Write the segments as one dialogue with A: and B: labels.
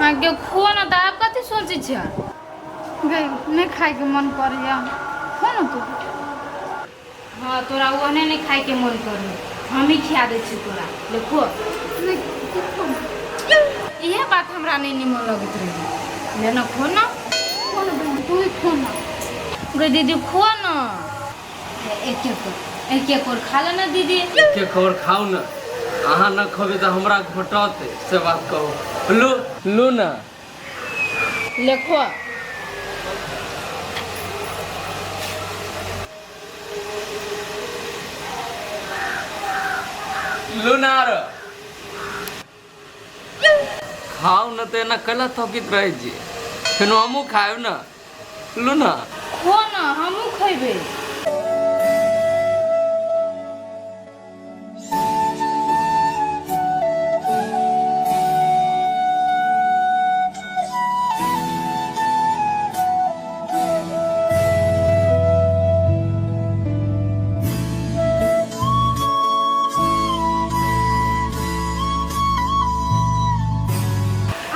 A: आगे खो न तऽ आब कथी सोचै छै?
B: गै, नहि खायके मन करैया, खो न तू।
A: हाँ, तोरा ओहने नहीं खाए के मन करे, हम ही खिया दै छी तोरा, ले खो।
B: नहि, तू खो न।
A: इहे बात हमरा नहीं निमन लगैत रहे। ले न, खो न।
B: खो न बहिन, तू ही खो न।
A: गे दीदी, खो न, एक एक एक एक और खा ले ना दीदी।
C: एक एक और खाउ न, अहाँ न खबै तऽ हमरा घटत से बात कहू। लू लू न।
A: ले खो।
C: लू ना आरो खाउ न, तऽ एना कैला थकित रहै छी? फेनो हमहूँ खायब न, लू न।
A: खो न, हमहूँ खैबै।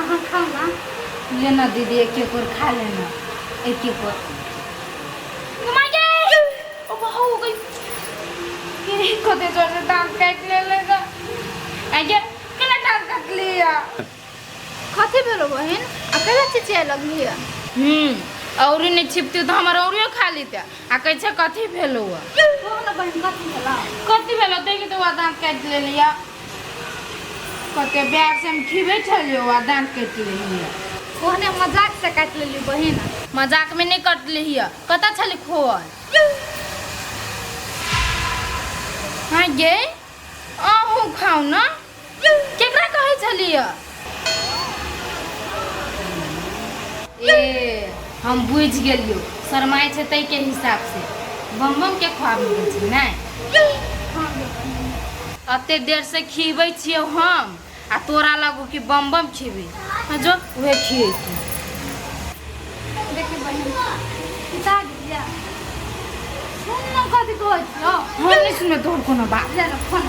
B: अहाँ खाउ ना।
A: लेना दीदी, एक एक और खा लेना, एक एक और। माय, ओ बहू हो गई, कते जोर से दांत काट ले लेगा। आगे केना दांत काट लिया?
B: कथी भेलो बहिन, आ कैला चिचियाए लगलियै?
A: और नहीं छिपती तो हमर औरियो खा लेते। आ कहै छै कथी भेलो?
B: कहो ना बहिन, कथी भेलो?
A: कथी भेलो? देख तो दांत काट ले लिया। कते बैग से हम खिबै छलियो आ दांत काटि लेलियै।
B: ओहने मजाक से काटि लेलियै बहिन।
A: मजाक में नहीं कटली। कतऽ छली खोअल? हाँ गे, अहूँ खाउ न। केकरा कहै छलियै? ए, हम बुझि गेलियो, शरमाइ छै ताहि के हिसाब से बम बम के खुआबी गेल छै। नहि, अते देर से खिबै छियौ हम आ तोरा लगू कि बम बम खिबै। हाँ, जो उहे खिएतौ।
B: देखी बहिन, पिता गेलियै। सुन न, कथी कहै छियौ?
A: हम नहि सुनबै तोहर कोनो बात।
B: ले न, खो न।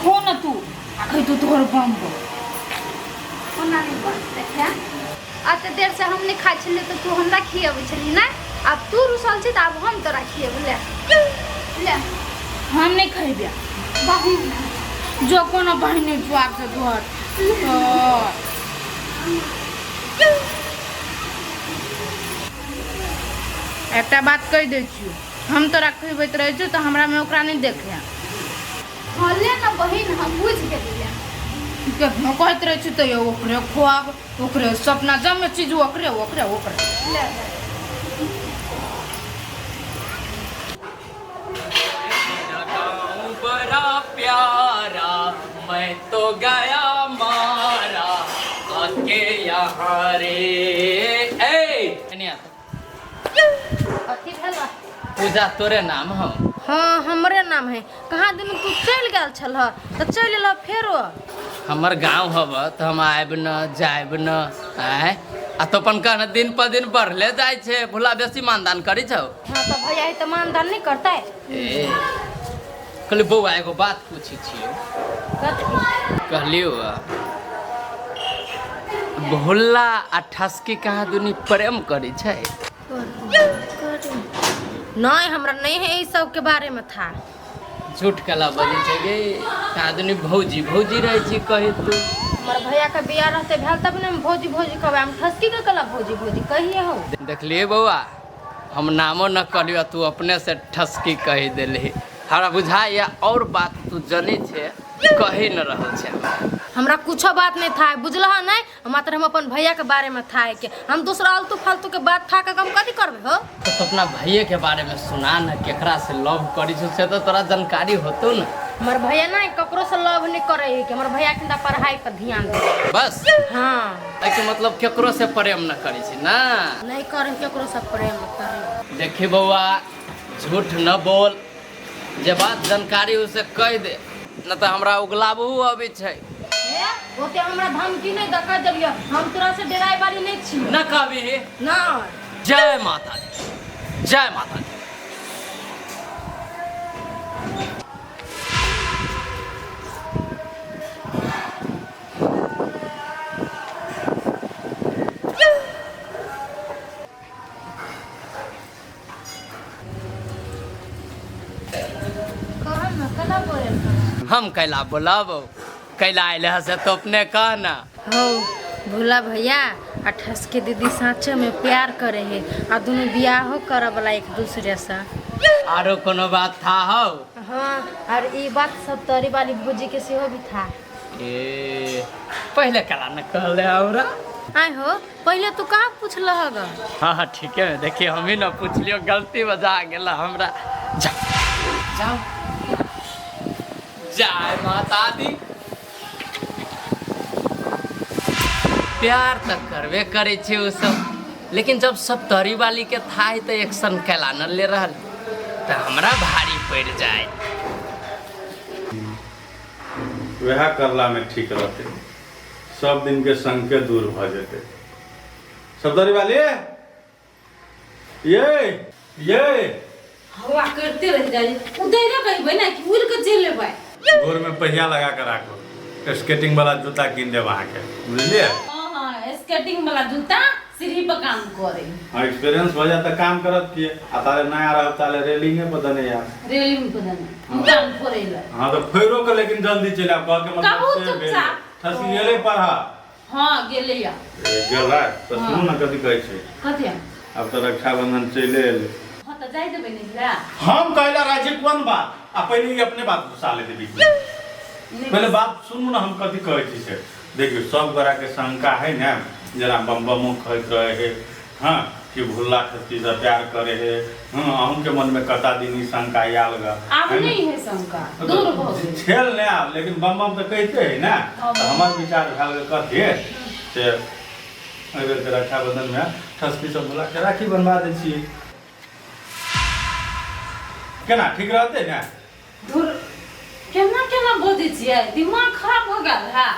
A: खो न तू, आ खैतौ तोहर बम बम।
B: ओना नहि बजतै। है, एते देर से हम नहि खाइ छलियै तऽ तू हमरा खियबै छली ने? आब तू रुसल छी तऽ आब हम तोरा खियेबै। ले ले।
A: हम नहि खैबै।
B: बहिन।
A: जो, कोनो बहिन जुआब से तोहर। एकटा बात कहि दै छियौ, हम तोरा खुएबैत रहै छियौ तऽ हमरामे ओकरा नहि देखै।
B: हँ, ले न बहिन, हम बुझि गेलियै।
A: केखनो कहैत रहै छी तैयो ओकरे खुआब, ओकरे सपना जमे चीज, ओकरे ओकरे ओकरे।
B: ले ले।
C: गाँव बड़ा प्यारा, मैं तो गया मारा आके यहाँ रे। ए, एने आ तो।
D: कथी भेल?
C: पूजा, तोरे नाम हम?
D: हाँ, हमरे नाम है। कहाँ दिन तू चलि गेल छल तऽ चलि एलह फेरो।
C: हमर गाँव हब तऽ हम आयब न जायब न? आय, आ तो अपन कहना दिन पर दिन बढ़ले जाइ छै। भुला बेसी मानदान करै छौ।
D: हाँ तऽ भैया है तऽ मानदान नहि करतै?
C: ए, कहली बौआ, एगो बात पूछै छियौ।
D: कथी?
C: कहलियौ, भोला आ ठसकी कहाँ दुनी प्रेम करै छै?
D: नहीं, हमरा नहीं है ई सब के बारे में था।
C: झूठ कला बजै छै गे? कहाँ दुनी भौजी भौजी रहै छी कही तू।
D: हमर भैया के बियाह रहते भेल तब ने हम भौजी भौजी कहबै। हम ठसकी के कला भौजी भौजी कहिए हो?
C: देखलिए बौआ, हम नामो न कहलियौ, तू अपने से ठसकी कहि देलही। हमरा बुझाइया और बात तू जनै छै, कहि न रहल छै हमरा।
D: हमरा कुछो बात नहीं था, बुझलह नहीं? मात्र हम अपन भैया के बारे में था के, हम दूसरा आलतू फालतू के बात था के हम कथी करबे हो?
C: तो तू अपना भैये के बारे में सुना न, केकरा से लव करी छौ से तो तोरा जानकारी होतौ न।
D: हमर भैया नहीं ककरो से लव नहीं करे है के। हमर भैया के पढ़ाई पर ध्यान दे।
C: बस?
D: हाँ।
C: एहिके मतलब केकरो से प्रेम न करै छै ना?
D: नहीं करे केकरो से प्रेम करे।
C: देखी बौआ, झूठ न बोल, जे बात जानकारी उसे कहि दे, न तऽ हमरा उगलाबहु अबै छै।
D: ए, ओते हमरा धमकी नहीं दऽ, कह देलियो, हम तोरा से डराय वाली नहीं छी।
C: न कहबी?
D: ना।
C: जय माता दी, जय माता दी। हम कैला बोलाबो, कैला आयल है से तो अपने कह ना।
D: हो भोला भैया आ ठसके दीदी साँचे में प्यार करे है आ दोनों बियाहो करे वाला एक दूसरे से।
C: आरो कोनो बात था हो?
D: हाँ, और ई बात सब तोरी वाली भौजी के सेहो भी था।
C: ए पहले कला न कहले हमरा।
D: आय हो, पहले तू कहाँ पूछलह ग?
C: हाँ हाँ ठीक है, देखिए हम ही न पूछलियो, गलती बजा गेला हमरा। जा जाओ, जय माता दी। प्यार तो करबे करे छे उ सब, लेकिन जब सब तरी वाली के था तो एक्शन कैला न ले रहल तो हमरा भारी पड़ जाए।
E: वह करला में ठीक रहते, सब दिन के संग के दूर भ जेते। सब तरी वाली ये ये
A: हवा करते रह जाए, उधर कहबै ना कि उड़ के चल लेबै।
E: गोर में पहिया लगा के राखो, स्केटिंग वाला जूता किन देब अहाँके, बुझलियै?
A: हाँ हाँ, स्केटिंग वाला जूता सीढ़ी पर काम करे।
E: हाँ, एक्सपीरियंस हो जाता काम करत किए, आ ताले नया रहत ताले रेलिंगे पर दने यार।
A: रेलिंग पर दने काम करे ला।
E: हाँ तो फेरो के लेकिन जल्दी चल आ, कह के मतलब
A: कहू
E: से भेल।
A: चुपचाप।
E: ठसकी गेलै पर।
A: हाँ गेलै या।
E: ए, गेलै तो सुनू ना कथी कहै छै।
A: कथी?
E: अब तो रक्षाबंधन चले एलै।
A: हाँ तो जाय देबै ने।
E: हम कहला राजी कोन बात, आ पहिले ई अपने बात घुसा ले देबी। पहले बात सुनू ना हम कथी कहै छी से। देखियौ सब गोरा के शंका है ने, जेना बम बमो कहैत रहे है, हाँ कि भुल्ला ठसकी से प्यार करे है, हाँ अहूँ के मन में कता दिन ई शंका आयल गा।
A: आब नहीं है शंका, दूर भऽ गेल।
E: छेल ने आब, लेकिन बम बम तऽ कहिते है ना।
A: हाँ।
E: तऽ हमर विचार भेल कथी से एहि बेर के रक्षाबंधन में ठसकी सब भुल्ला के राखी बनवा दै छियै, केना ठीक रहतै ने?
A: धुर केना केना बजै छियै, दिमाग खराब हो गेल है।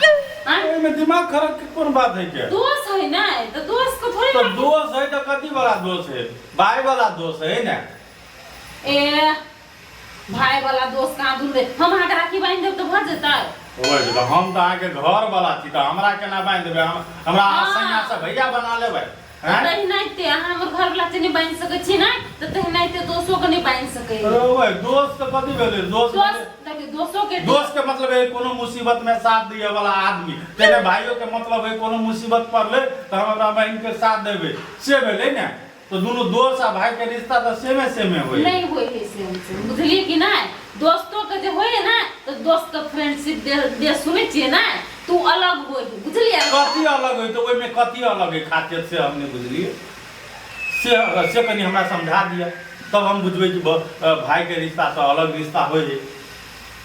E: एहिमे दिमाग खराब के कोन बात है के?
A: दोष है ना, तऽ दोष के थोड़े
E: तो दोष है तऽ कथी वाला दोष है? भाई वाला दोष है ने।
A: ए भाई वाला दोष कहाँ दूर दे, हम अहाँके राखी बान्हि देब तऽ भऽ जेतै।
E: ओए तऽ हम तऽ अहाँके घर वाला छी, तऽ हमरा केना बान्हि देबै? हमरा सैया से भैया बना लेबै।
A: तहिनाइते अहाँ हमर घर वाला से नहि बान्हि सकै छी ने, तऽ तहिनाइते दोसो के नहि बान्हि सकै।
E: ओए दोस्त तऽ कथी भेलै? दोस्त
A: देखियौ दोसो के
E: दोस्त के मतलब है कोनो मुसीबत में साथ दिए वाला आदमी, तेने भाइयों के मतलब है कोनो मुसीबत पड़ले तऽ हम अपना बहिन के साथ देबै, से भेलै ने। तो दोनों दोस्त आ भाई के रिश्ता तऽ सेमे सेमे होय।
A: नहीं होय है सेम सेम, बुझलियै कि नहि? दोस्तों के जे होय ने तऽ दोस्त के फ्रेंडशिप दे दे सुनै छियै ने, तू अलग होय है, बुझलियै?
E: कथी अलग होय तऽ ओहिमे कथी अलग है खासियत से हम नहि बुझलियै, से से कनि हमरा समझा दिअ तब हम बुझबै कि भाई के रिश्ता से अलग रिश्ता होय है।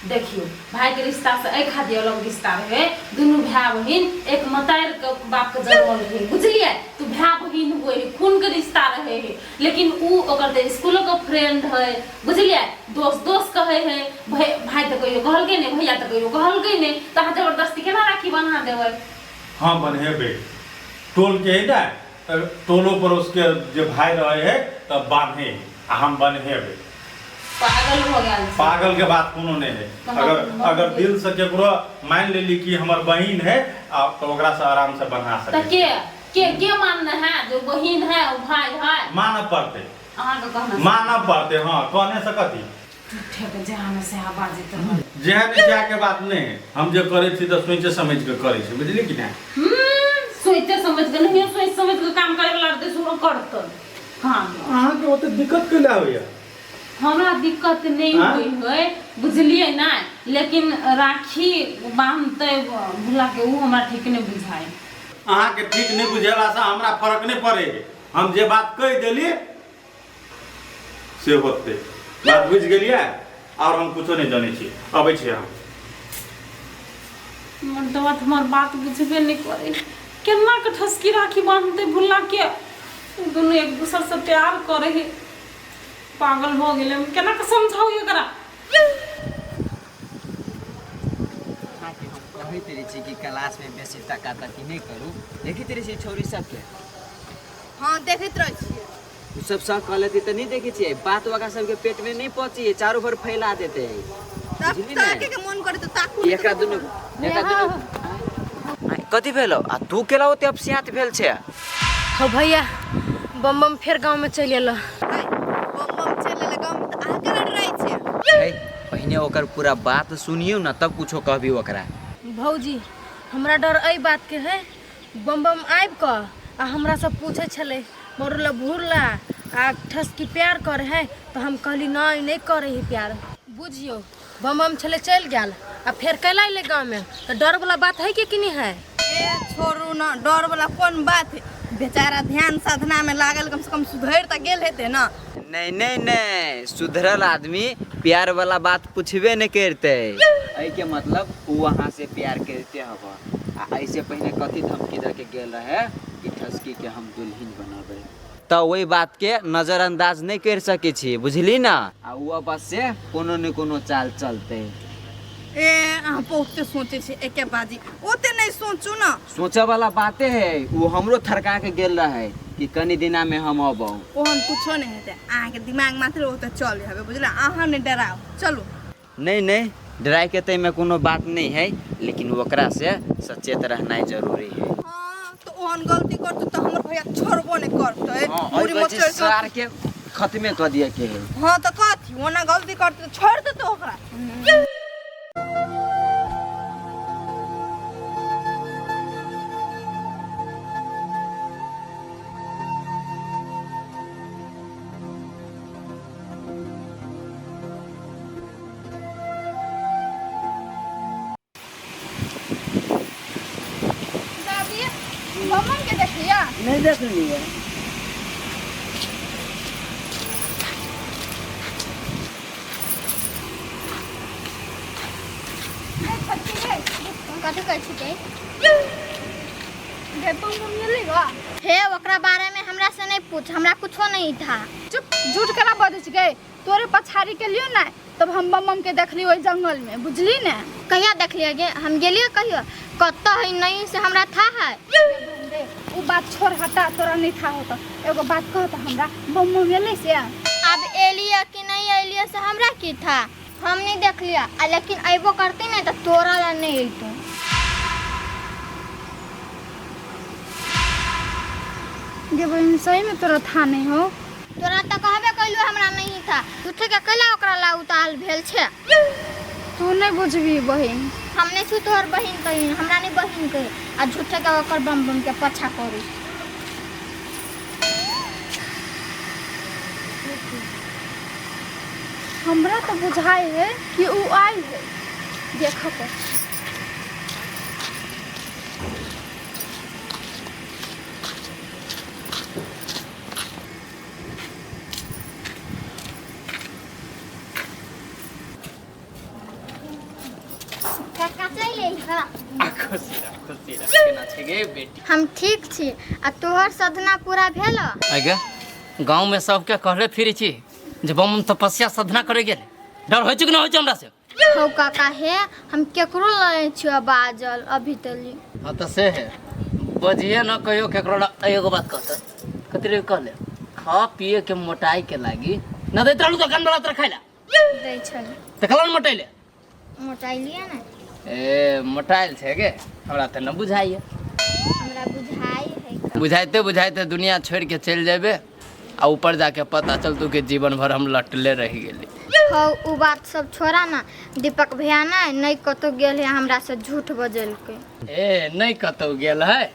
A: देखियौ भाई के रिश्ता से एहि खातिर अलग रिश्ता रहे, दुनू भाय बहिन एक मतार के बाप के जन्मल रहे, बुझलियै? तो भाय बहिन होय है, खून के रिश्ता रहे है, लेकिन उ ओकर तऽ स्कूलो के फ्रेंड है, बुझलियै? दोस्त दोस्त कहै है, भाई तऽ कहियो कहलकै नहि, भैया तऽ कहियो कहलकै नहि, तऽ अहाँ जबरदस्ती केना राखी बन्हा देबै?
E: हाँ बन्हेबै, टोल के है ने, तऽ टोलो पड़ोस के जे भाई रहे है तब बान्हे आ हम बन्हेबै।
A: पागल हो गेल छी।
E: पागल के बात कोनो नहीं है। अगर अगर दिल से केकरो मान लेली कि हमर बहिन है आ तो ओकरा से आराम से बन्हा
A: तऽ
E: सकै।
A: के के के मानना है जो बहिन है वो भाई है?
E: मानऽ पड़तै,
A: अहाँके कहना
E: मानऽ पड़तै। हाँ कहने से कथी
A: झूठे के जहाँ से बाजैत रहल।
E: जेहन इच्छा के बात नहीं है, हम जे करै छी तऽ सोचे समझ के करै छी, बुझली कि नहीं?
A: सोचे समझ के नहीं, सोच समझ के काम करे वाला रहतै सुनो करतै। हाँ
E: अहाँके ओते दिक्कत कैला होइया?
A: हमरा दिक्कत नहीं
E: हाँ?
A: हुई है, बुझलियै ना, लेकिन राखी बांधते भुला के उ हमरा ठीक नहीं बुझाय।
E: अहाँके ठीक नहीं बुझेला से हमरा फर्क नहीं पड़े है, हम जे बात कहि देली से होतै, बात बुझि गेलियै? और हम कुछो नहीं जानै छी, अबै छी हम।
A: मर्दवा तऽ हमर बात बुझबे नहीं करे, केना के ठसकी राखी बांधते भुला के, दुनू एक दूसर से प्यार करे है, पागल हो गेलै हम, केना के समझाउ एकरा?
F: अहाँके हम कहैत रहै छी कि क्लासमे बेसी तकातकी नहि करू, देखैत रहै छी छौरी सबके?
B: हाँ देखैत रहै छियै।
F: ओ सब सब कहलती तऽ नहि देखै छियै, बात ओकरा सबके पेटमे नहि पची, चारू भर फैला देतै,
B: तब
F: बुझली ने?
B: ताके के मन करे तऽ ताकू।
F: एकरा दुनू एकरा दुनू कथी भेलो आ तू केला ओते अपसियात भेल छै?
D: हो भैया बम बम फेर गाँव में चलि एलो।
B: बम बम चलि एलै गाँव में तऽ अहाँ केना डराइ छियै?
F: है पहिने ओकर पूरा बात सुनियौ ने तब कुछो कहबी ओकरा।
D: भौजी हमरा डर एहि बातके है, बम बम आबि कऽ आ हमरा सब पूछै छलै मरुला भुरला आ ठसकी प्यार करे है, तऽ हम कहली नहि नहि करे है प्यार। बुझियौ बम बम छलै चलि गेल आ फेर कैला अयलै गाँवमे, तऽ डर वाला बात है कि नहि है?
G: ए छोड़ू न, डर वाला कोन बात है, बेचारा ध्यान साधना में लागल कम से कम सुधरि तऽ गेल हेतै न।
F: नहीं नहीं नहीं, सुधरल आदमी प्यार वाला बात पूछबे नहीं करते। एहि के मतलब उ वहाँ से प्यार करते हब। आ ऐसे पहले कथी धमकी दे के गेल रहे कि ठसकी के हम दुल्हन बनाबे, तो वही बात के नजरअंदाज नहीं कर सके छी, बुझली ना। आ उ अब से कोनो ने कोनो चाल चलते।
G: ए अहाँ बहुते सोचे छी एके बाजी, ओते नहीं सोचू ना।
F: सोचे वाला बाते है, उ हमरो थरका के गेल रहे कि कनी दिना में हम अबौ।
G: ओहन कुछो नहीं हेतै, अहाँके दिमाग मात्र ओते चल हबे, बुझला। अहाँ नहीं डराउ, चलू।
F: नहीं नहीं, डराय के तो एहिमे कोनो बात नहीं है, लेकिन ओकरा से सचेत रहनाइ जरूरी है।
G: हाँ तो ओहन गलती करतौ तऽ हमर भैया छोड़बो नहीं करतै।
F: हाँ,
G: मुड़ी
F: एहि
G: मचोड़ि
F: कहै
G: कऽ-
F: छै सार के खत्मे कऽ दिअ के है।
G: हाँ तऽ कथी ओना गलती करतै तऽ छोड़ि देतै ओकरा।
B: दादी बमन के देखलिया?
F: नहीं देखलिए।
H: कथी कहै छिकै?
B: गे बम बम एलै गा?
H: हे ओकरा बारे में हमरा से नहीं पूछ, हमरा कुछो नहीं था।
B: चुप, झूठ केना बजै छी गे? तोरे पछाड़ी के लियो ने तब हम बम बम के देखली ओहि जंगल में, बुझली ने।
H: कहिया देखलिए गे? हम गेलिए कहियो कतऽ है नहीं से हमरा था है।
B: उ बात छोड़ हटा, तोरा नहीं था होता। एगो बात कह तऽ हमरा, बम बम एलै से?
H: अब एलिए कि नहीं एलिए से हमरा की था, हम नहीं देखलिए। आ लेकिन अयबो करते ने तऽ तोरा ला नहीं अयतौ।
B: गे बहिन सही में तोरा था नहीं हो?
H: तोरा तऽ कहबे कैलू हमरा नहीं था, झूठे के कैला ओकरा ला उताल भेल छै।
B: तू नहीं बुझबी बहिन।
H: हम नहीं छी तोहर बहिन कही, हमरा नहीं बहिन कही, आ झूठे के ओकर बम बम के पछा करू।
B: हमरा तो बुझाए है कि उ आयल है, देख पर।
H: काका चलि अइहा।
C: आ खुशी रह, खुशी रह। केना छै गे बेटी?
H: हम ठीक छी। आ तोहर साधना पूरा भेल?
C: आगे गाँव में सबके कहले फिरे छी जे बम तपस्या साधना करे गेल, डर होइ छै कि न होइ छै हमरा से?
H: हौ काका हे, हम केकरो लए छियो बाजल अभी तली।
C: हाँ तो से है, बजिए न कहियो केकरो ला। एगो बात कहता कथी रे कहले, खा पिए के मोटाई के लागी न दैत रहलू दोकान वाला तोरा खाइला?
H: दै छलै।
C: तऽ कला न मोटैले?
H: मोटाइलिए ने।
C: ए मोटाइल छै गे, हमरा तऽ न बुझाइए।
H: हमरा बुझाइ है।
C: बुझाइते बुझाइते दुनिया छोड़ि के चलि जेबे आ ऊपर जाके पता चलतौ कि जीवन भर हम लटले रहि गेली।
H: हौ उ बात सब छोड़ा ना, दीपक भैया ने नहीं कतौ गेल है, हमरा से झूठ बजलकै।
C: ए नहीं कतौ गेल है,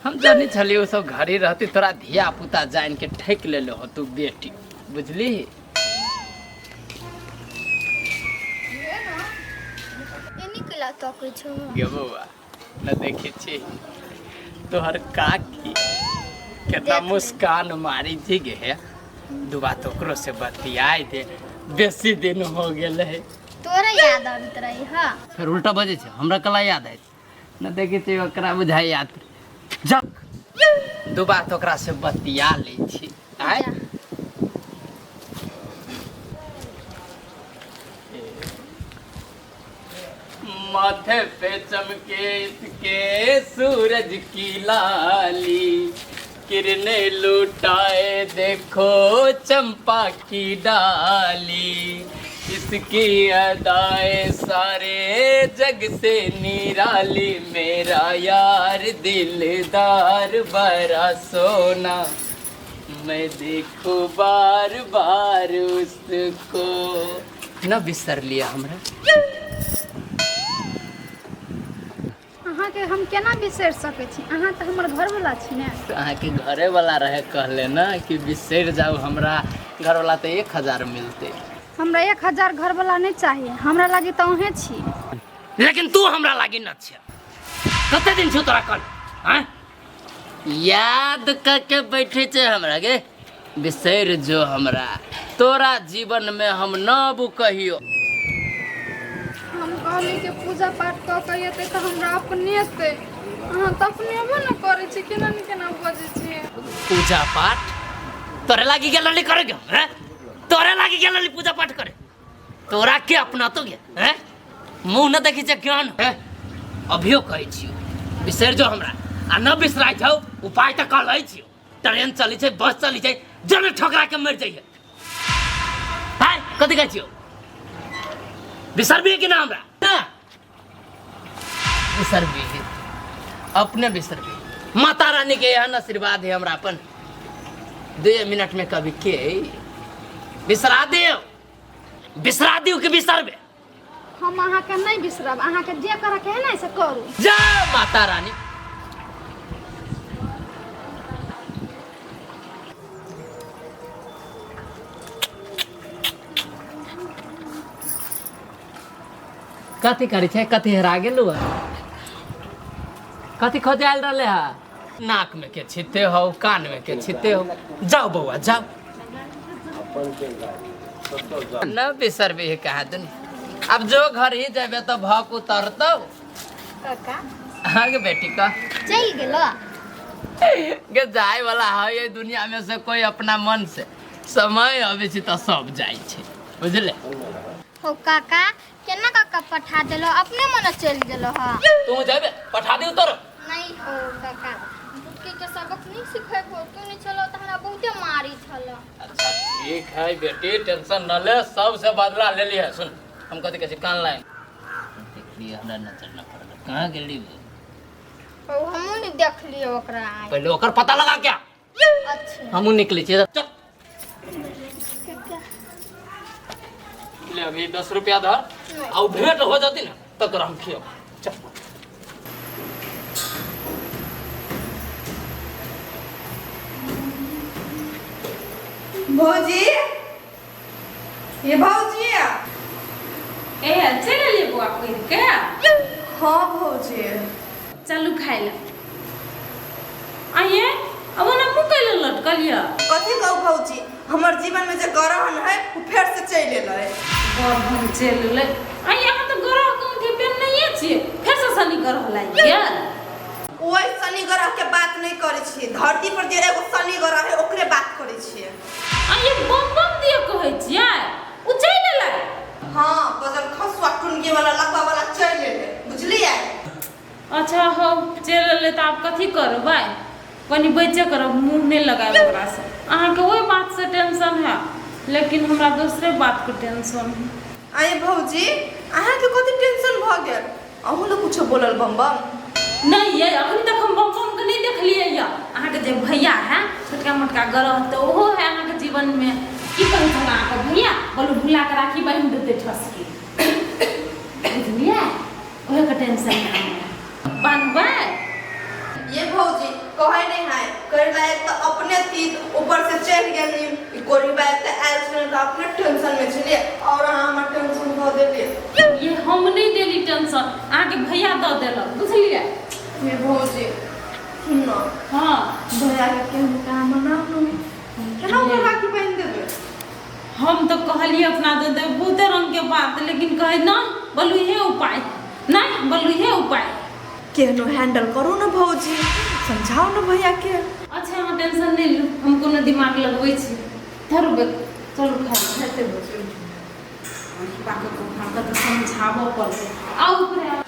C: हम जानी छलियै ओ सब घरे रहती, तोरा धिया पुता जान के ठकि लेले हो तू बेटी, बुझली?
H: एनी केला तकै छौ?
C: गे बौआ न देखै छी तोहर काकी केतना मुस्कान मारी छी गे, हे दू बात ओकरो से बतियाइ दे, बेसी दिन हो गेल है।
H: तोरा याद आबैत रही हा?
C: फेर उल्टा बजै छै, हमरा कला याद आयत न देखै छी ओकरा बुझाइ याद। जा दू बात ओकरा से बतिया लै छी। आय माथे पे चमके इसके सूरज की लाली, किरणें लुटाए देखो चंपा की डाली, इसकी अदाएं सारे जग से निराली, मेरा यार दिलदार बड़ा सोना, मैं देखूं बार बार उसको। न बिसरलियै हमरा?
B: अहाँके हम केना बिसरि सकै छी? अहाँ तऽ हमर घरवला छी ने।
C: तऽ अहाँके घरेवला रहै कहले ने कि बिसरि जाउ हमरा घरवला तऽ 1000 मिलतै।
B: हमरा 1000 घरवला नहि चाही, हमरा लागी तऽ अहेँ छी।
C: लेकिन तू हमरा लागी न छ। कते दिन छौ तोरा कल आँय याद करके बैठे छै हमरा गे? बिसरि जो हमरा, तोरा जीवन में हम न आबू कहियो।
B: हम कहली कि पूजा पाठ कऽ के एतै तऽ हमरा अपनेतै, अहाँ तऽ अपनेबो ने करै छी, केना ने केना बजै छियै।
C: पूजा पाठ तोरे लागी गेल रहली करे गे? हैं, तोरे लागी गेल रहली पूजा पाठ करे? तोरा के अपना तो गे? हैं, मुंह न देखी छै ज्ञान है? अभियो कहै छियो बिसरि जो हमरा, आ न बिसराइ छौ उपाय तऽ कहलै छियो। ट्रेन चलै छै, बस चलै छै, जन ठोकरा के मरि जाइए। हाय, कथी कहै छियो? बिसरबी कि ना हमरा? ना बिसरबी, अपने बिसरबी। माता रानी के एहन आशीर्वाद है हमरा अपन, 2 मिनट में कभी के बिसरा दियो। बिसरा दियो कि बिसरबे?
B: हम अहाँके नहि बिसरब, अहाँके जे करऽके है ने से करू।
C: जय माता रानी। कथी करै छै? कथी हेरा गेलू है? कथी खोजे आयल रहले है? नाक में के छिते हो, कान में के छिते हो। जाओ बौआ जाओ, न बिसरबी है कहा दुन। अब जो घर ही जेबे तो भक उतरतौ।
H: काका।
C: हाँ गे बेटी का।
H: चल गेलो।
C: गे जाए वाला है ये दुनिया में से कोई अपना मन से, समय अबै छै तऽ सब जाइ छै, बुझले?
H: हो काका, केना काका पठा देलो, अपने मन चल गेलो। हा
C: तू जेबे पठा दिउ तोर?
H: नहीं हो काका, बुटकी के सबक नहीं सिखेबो तू नहीं छलो त हमरा बहुते मारी छलो।
C: अच्छा ठीक है बेटी, टेंशन न ले, सबसे बदला ले लिहे। सुन हम कथी कहै छी, कान लाइन देखलिए हमरा नजर न पड़ल, कहाँ गेली वो?
H: ओ हमहूँ नहीं देखलिए ओकरा आइ।
C: पहले ओकर पता लगा क्या।
H: अच्छा
C: हमहूँ निकलै छियै, चल। ले अभी 10 रुपया धर, आ भेंट हो जाती ना तो तोरा हम खियब। चल।
G: भौजी, ये भौजी।
A: ए चलि एलियै बौआ पढ़ि के?
G: हाँ भौजी।
A: चलू खाइ लए। आइए अब ओना मुँह कैले लटकल यऽ?
G: कथी कहू भौजी, हमर जीवन में जे ग्रहण है ओ फेर से चलि एलै।
A: ग्रहण चलि एलै? आइए अहाँ तऽ ग्रह के औंठी पेन्हनैये छियै, फेरसँ शनि ग्रह लागि गेल?
G: ओहि शनि ग्रह के बात नहीं करै छियै, धरती पर जे एगो शनि ग्रह है ओकरे बात करै छियै।
A: आइए बम बम दिअ कहै छियै, ओ चलि एलै?
G: हाँ, बजल खसुआ टुनगे वाला लकवा वाला चलि एलै, बुझलियै?
A: अच्छा हो चलि एलै तऽ आब कथी करबै, कनि बचे करब, मुँह नहि लगायब ओकरासँ। अहाँके ओहि बातसँ टेंशन है, लेकिन हमरा दोसरे बातके टेंशन है।
G: आइ भौजी, अहाँके कथी टेंशन भऽ गेल? अहूँ लोग कुछो बोलल बम बम?
A: नहीं ये अखन तक हम बम बम के नहीं देखलिए ये। अहाँके जे भैया है छोटका मोटका ग्रह तऽ ओहो है अहाँके जीवन में। की कहै छल अहाँके भैया? बोलू भुला के राखी बान्हि देतै ठसकी, बुझलियै? ओहे के टेंशन है हमरा। बान्हबै?
G: ये भौजी कहै नहीं है, करे लायक तऽ अपने थी, ऊपर से चढ़ि गेली ई कोरी बाइक तऽ आयल छलै तऽ अपने टेंशन में छलियै और अहाँ हमर टेंशन भऽ देलियै।
A: ये हम नहीं देली टेंशन, अहाँके भैया दऽ देलक, बुझलियै?
G: ये भौजी सुन न।
A: हाँ।
G: भैया के केहन काम मनाउ, केना ओकर राखी बान्हि देबै?
A: हम तऽ कहलियै अपना दे दे बहुते रंग के बात, लेकिन कहै ना बोलू इहे उपाय, नहीं बोलू इहे उपाय।
G: केहनो हैंडल करू न भौजी, समझाउ न भैया के।
A: अच्छा अहाँ टेंशन नहीं लू, हम कोनो दिमाग लगबै छी। धरू बे, चलू खाइ
G: हेतै भौजी।
A: बाकी को तऽ समझाबऽ पड़तै। आउ ऊपर आउ।